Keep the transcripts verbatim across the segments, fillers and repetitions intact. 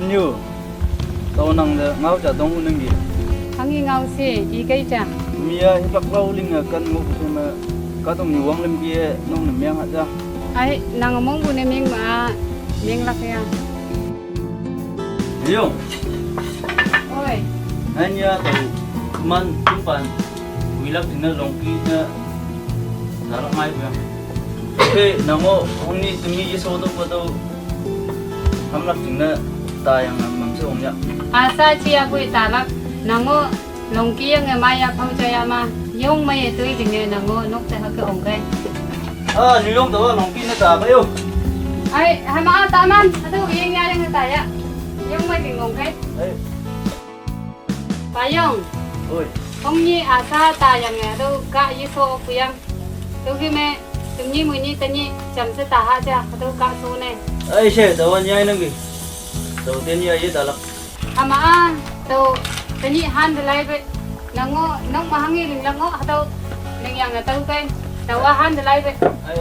Nyu. Tau nang de ngau ja dong u nang gi. Hangi ngau si, i kai ja. Mia hipak lau ling a kan ngau ku ma ka tong nyu wang lem gi nong nem miang ha ja. Ai, nang mong bu ne ming ma, ming lak ya. Liu. Oi. Nanya tau man tumpan. Wilak dina longki na. Talak mai bu ya. Oke, nango hong ni temi ye so to ko to. Hamlak dina ta yang nang mam se ong ya. Asa chi ya bu talak. Nango longki yang e mai ya phau cha ya ma. Yong mai e tui ding e nango nok te ha ke ong kai. Ah, ni yong to longki na ta ba yo. Ai, hama ta man. Atu yeng ya yang ta ya. Yong mai ding ong kai. Ai. Payong. Oi. Hong ni asa ta yang e do ka yi so puyang. Tu hi me, tu ni mu ni ta ni cham se ta ha ja, tu ka so ne. Ai she, tau an yai nang gi. Tau ten yai ye ta lak. Ama a, tu ta ni han de lai be. Nango, nong ma hangi ling lang o, ha tu ling yang na tu kai. Tau a han de lai be. Ai.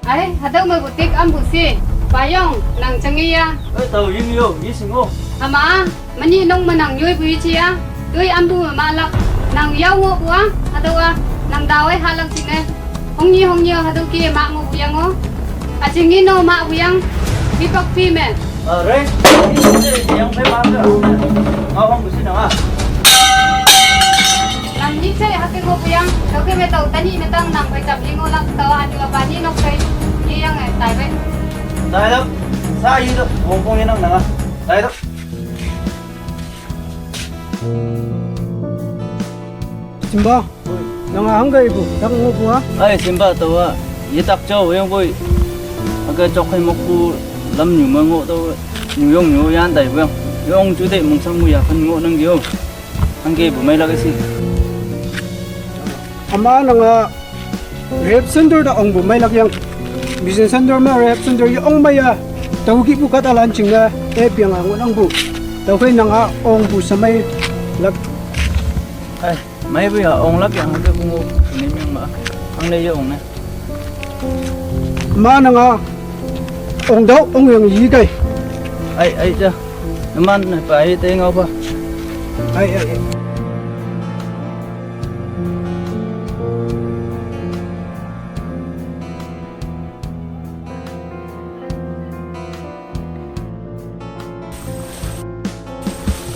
Ai, hatau ma butik am bu si. Payong, nang changi ya. Ai, tau ying yo, yi sing o. Ama, mani nong manang yoi bu yi chi ya. Tui am bu ma lak. Nang yau ngo bu a, hatau a, nang dawai ha lak sing e. Hong yi, hong yi, hatau ki ma ngo bu yang o. A chingi no ma bu yang. Bi pak pi me. Are, yang pe ma ke. Ngau hong bu si nang a. Nang ni che ha ke ngo bu yang. Tau ke me tau tani me tang nang pe chap ying o lak tau a ni ba ni nok pe. Ni yang e tai pe. Tai lak. Sa yi to. Wong kong ye nang nang a. Tai to. Simba. Nang a hang kai bu. Tak ngo bu a. Ai, Simba tau a. Ye tak chau yang boi. Aga chok hai mok bu lam nyu ma ngo tau. Nyu yong nyu yan tai bu yang. Yong chu de mung sang mu ya kan ngo nang yo. Hangge bu mai lak isi. Ama nang a rehab center da ong bu mai lak yang. Business center ma rehab center ya ong mai ya. Tau ki bu kat alan ching na e piang a ngon ang bu. Tau kai nang a ong bu samai lak. Ai, mai bu ya ong lak yang hangge bu ngo. Ni miang ma. Hang le ya ong ne. Ma nang a ong dau ong yang yi kai. Ai, ai, ja. Man, pa, ai, te ngau pa. Ai, ai, ai.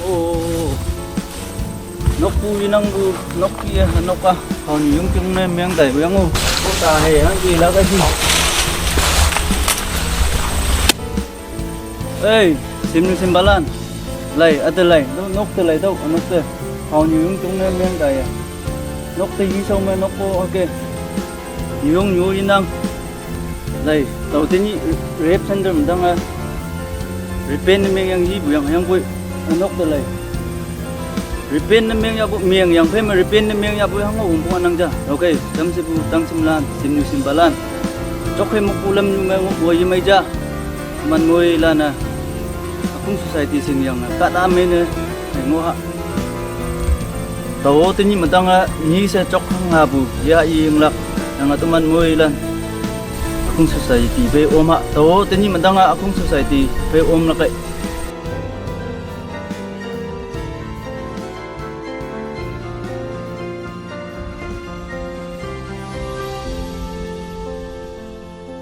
Oh. Nok pu inang bu, nok pi, nok a. Hon yung chung ne meng dai yang u. Ko ta he, hang ki la ka ji. Ei, sim nu sim balan. Lai, ate lai. Nok te lai dau, nok te. Hon yung chung ne meng dai ya. Nok te yi sau me nok ko, okay. Yung yu inang. Lai, tau te ni rehab center mdang a. Repair ni meng yang yi bu yang, yang bui. Anok te lai. Repair ni meng ya bu meng yang pe me repair ni meng ya bu yang ngo bu anang ja. Okay, tam si bu tang sim lan, sim nu sim balan. Chok he mok bu lam nu me ngo bu yi mai ja. Man moi lan a. Akung society sing yang a. Ka ta me ne. Ai ngo ha. Tau te ni mdang a ni se chok hang ha bu. Ya yi yang lak. Yang a tu man moi lan. Akung society pe om ha. Tau te ni mdang a akung society pe om lak ai.